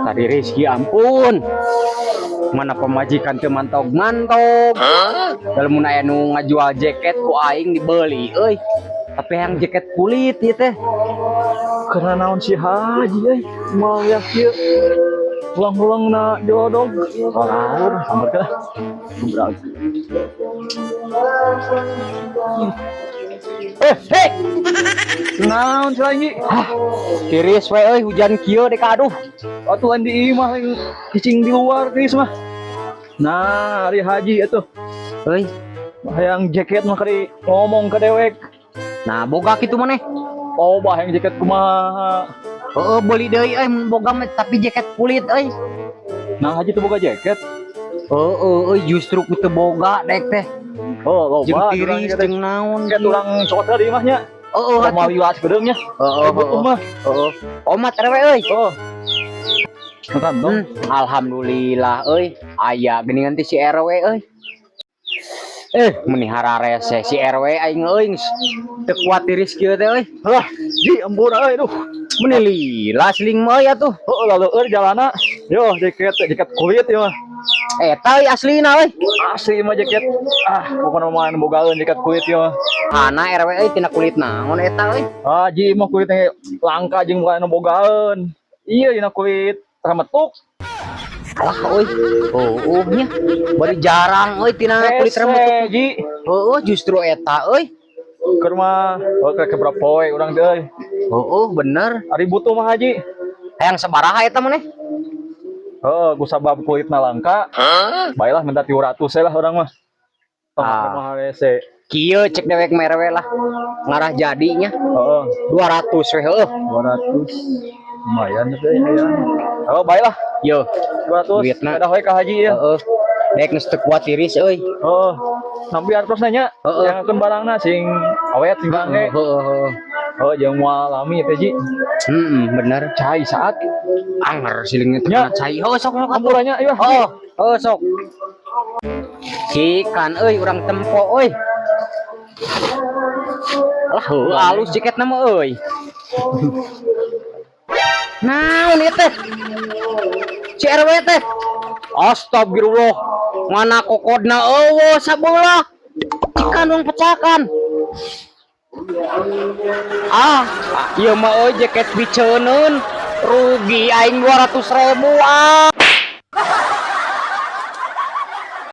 Tadi Rizky, ampun. Mana pamajikan teu mantog-mantog. Kalau mun aya nu ngajual jaket ku aing dibeli euy. Tapi yang jaket kulit ieu teh. Karena naon si Haji euy, mau ya kieu. Ulang-ulang na jodog. Laur, sambar ka. Gebrak. Eh, hei, Naon si lagi? Hah, tiris we euy, hujan kieu dek, aduh. Atuh lain di imah, lain cicing di luar tiris mah. Nah, ari Haji atuh. Euy, Hayang jaket mah kari ngomong ke dewek. Nah, boga kitu maneh. Oh, bah hayang jaket kumaha? Heeh, beli deui euy mun boga mah, tapi jaket kulit euy. Nah, Haji tuh boga jaket. Heeh euy, justru ku teu boga dek teh. Oh, Jeung loba tiris jeung naon. Jaket urang cokot di imahnya. Heeh, Sama atuh. Lila sekedeungnya. Heeh, Butuh heeh. mah. Heeh. Omat RW euy. Oh. Makan dong. Alhamdulillah euy, aya geuningan ti si RW euy. Eh, meni hararese si RW aing euy, geus teu kuat tiris kieu teh euy. Lah, di ampun euy, duh. Meni lila seling mah euy atuh. Oh, lalu euy jalana. Yo, jaket jaket kulit ya mah. Eta euy aslina euy. Asli mah jaket. Ah, pokoknya mah anu bogaeun jaket kulit ya mah. Ana RW euy, tina kulit naon eta euy? Ah, ji mah kulitnya langka jeung bukan anu bogaeun. Iya, dina kulit remetuk. Alah euy. Oh, nya. Bari jarang euy tina kulit remetuk. Hese, ji. Heeh, justru eta euy. Ke rumah, oh, ke berapa poe urang teh euy. Heeh, bener. Ari butuh mah, Haji. Hayang sabaraha eta maneh? Heeh, ku sabab kulitna langka. Baiklah, minta 300 lah urang mah. Tong Ah. mah hese. Kieu cek dewek merewe lah. Ngarah jadinya Heeh, 200 we heueuh. 200. Lumayan teh ya. Oh, baiklah. Yo, 200. Duitna. Ada we ka Haji ya. Heeh. Dek geus teu kuat tiris euy. Oh, sampai artos nanya, Heeh. yang akan barangna sing awet sing bangke. Heeh. Oh, jeung moal lami teh, Ji. Heeh, bener. Cai saat Anger silingnya teh Nya. Kena cai. Oh, sok sok atuh. Ampurannya ieu. Oh, oh sok. Cikan euy, urang tempo euy. Lah, heuh, alus jaketna mah euy. Naon ieu teh? Si RW teh. Astagfirullah. Mana kokodna eueuh sabelah. Cikan urang pecakan. Ah, ieu mah euy jaket biceuneun. Rugi aing 200 ribu ah.